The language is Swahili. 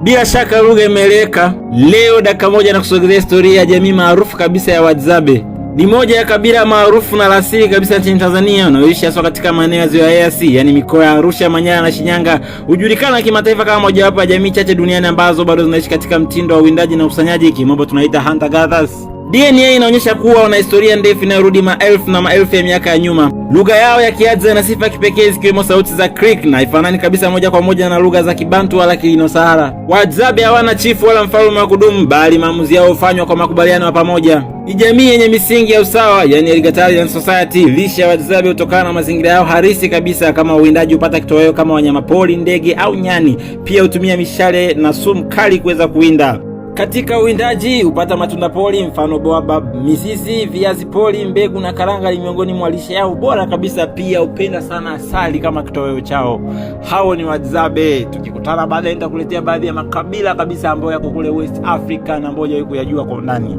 Bila shaka lugha imeeleweka. Leo dakika moja na kusogezea historia ya jamii maarufu kabisa ya Wahadzabe. Ni moja ya kabila maarufu na la asili kabisa nchini Tanzania, wanaoishi haswa katika maeneo ya Ziwa Eyasi, yaani mikoa ya Arusha, Manyara na Shinyanga. Hujulikana kimataifa kama mojawapo ya jamii chache duniani ambazo bado zinaishi katika mtindo wa uwindaji na ukusanyaji, kimombo tunaita hunter gatherers. DNA inaonyesha kuwa wana historia ndefu inayorudi maelfu na maelfu ya miaka ya nyuma. Lugha yao ya Kihadza ina sifa kipekee zikiwemo sauti za click na haifanani kabisa moja kwa moja na lugha za Kibantu wala Kilino-Sahara. Wahadzabe hawana chifu wala mfalme wa kudumu, bali maamuzi yao hufanywa kwa makubaliano ya pamoja. Ni jamii yenye misingi ya usawa, yani egalitarian society. Lishe ya Wahadzabe hutokana na mazingira yao halisi kabisa, kama uwindaji hupata kitoweo kama wanyamapori, ndege au nyani. Pia hutumia mishale na sumu kali kuweza kuwinda. Katika uwindaji hupata matunda pori, mfano baobab, mizizi, viazi pori, mbegu na karanga ni miongoni mwa lishe yao bora kabisa. Pia hupenda sana asali kama kitoweo chao. Hao ni Wahadzabe. Tukikutana baadaye nitakuletea baadhi ya makabila kabisa ambayo yako kule West Africa na ambayo hujawahi kuyajua kwa undani.